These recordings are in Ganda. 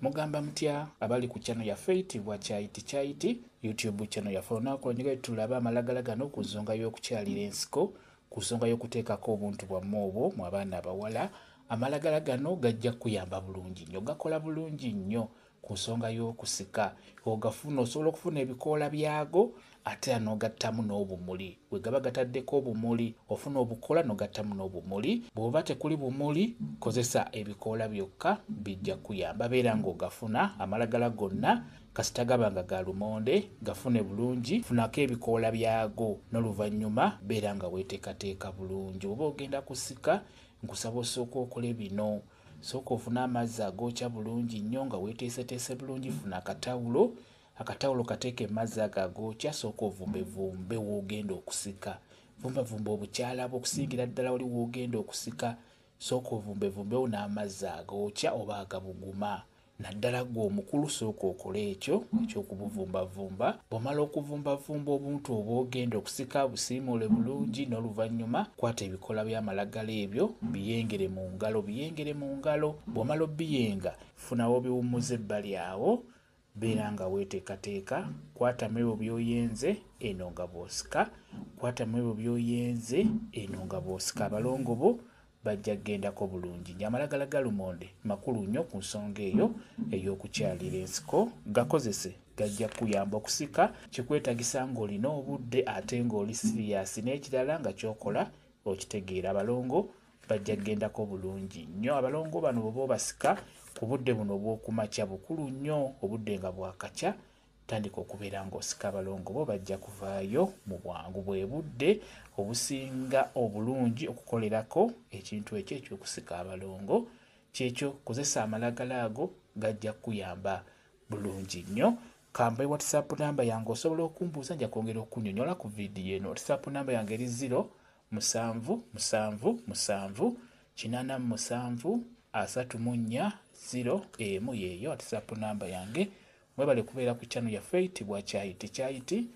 Mugamba mutya abali ku channel yaffe eyitibwa Kyayiti Kyayiti YouTube channel yaffe. Olunaku olwaleero tulabe amalagala gano ku nsonga y'okukyalira ensiko, ku nsonga y'okuteekako obuntu bwammwe obwo mu abaana abawala. Amalagala gano gajja kukuyamba bulungi nnyo, gakola bulungi nnyo ku nsonga y'okusika. Ogafuna osobola okufuna ebikoola byago ate era n'ogattamu n'obumuli. Bwe gaba gataddeko obumuli, ofuna obukoola n'ogattamu n'obumuli. Bw'oba tekuli bumuli, kozesa ebikoola byokka bijja kukuyamba. Beera ng'ogafuna amalagala gonna kasita gaba nga ga lumonde, gafune bulungi, funako ebikoola byago n'oluvannyuma beera nga weeteekateeka bulungi. Bw'oba ogenda kusika, nkusaba osooke okole bino. Sooka ofune amazzi agookya bulungi nnyo nga weeteeseteese bulungi, funa akatawulo. Akatawulo kateeke mu mazzi ago agookya, sooka ovumbevumbe w'ogenda okusika. Vumbavumba obukyala bwo okusingira ddala wali w'ogenda okusika, sooka ovumbevumbewo n'amazzi agookya oba agabuguma. Naddala ggwe omukulu sooka okole ekyo eky'okubuvumbavumba. Bw'omala okuvumbavumba obuntu obw'ogenda okusika, busiimuule bulungi n'oluvannyuma kwata ebikoola by'amalagala ebyo biyengere mu ngalo, biyengere mu ngalo. Bw'omala obbiyenga, funa w'obiwummuza ebbali awo. Beera nga weeteekateeka, kwata mu ebyo by'oyenze eno nga bw'osika, kwata mu ebyo by'oyenze eno nga bw'osika. Abalongo bo bajja kugendako bulungi nnyo. Amalagala ga lumonde makulu nnyo ku nsonga eyo ey'okukyalira ensiko. Gakozese, gajja kukuyamba okusika. Kikwetagisa ng'olina obudde ate ng'oli siriyaasi n'ekirala nga ky'okola okitegeera. Abalongo bajja kugendako bulungi nnyo. Abalongo bano bw'oba obasika ku budde buno obw'okumakya bukulu nnyo, obudde nga bwakakya, tandika okubeera ng'osika abalongo bo bajja kuvaayo mu bwangu. Bwe budde obusinga obulungi okukolerako ekintu ekyo eky'okusika abalongo. Kyekyo, kozesa amalagala ago gajja kukuyamba bulungi nnyo. Kambe WhatsApp namba yange osobola okumbuuza, nja kwongera okukunyonyola ku vidiyo eno. WhatsApp namba yange eri 0 7 7 7 87 34 0 emu yeeyo WhatsApp namba yange. Mwebale kubeera ku channel yaffe eyitibwa Kyayiti Kyayiti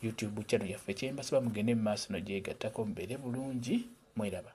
YouTube channel yaffe. Kyembasaba mugende mu maaso nogyegattako mubeere bulungi, mweraba.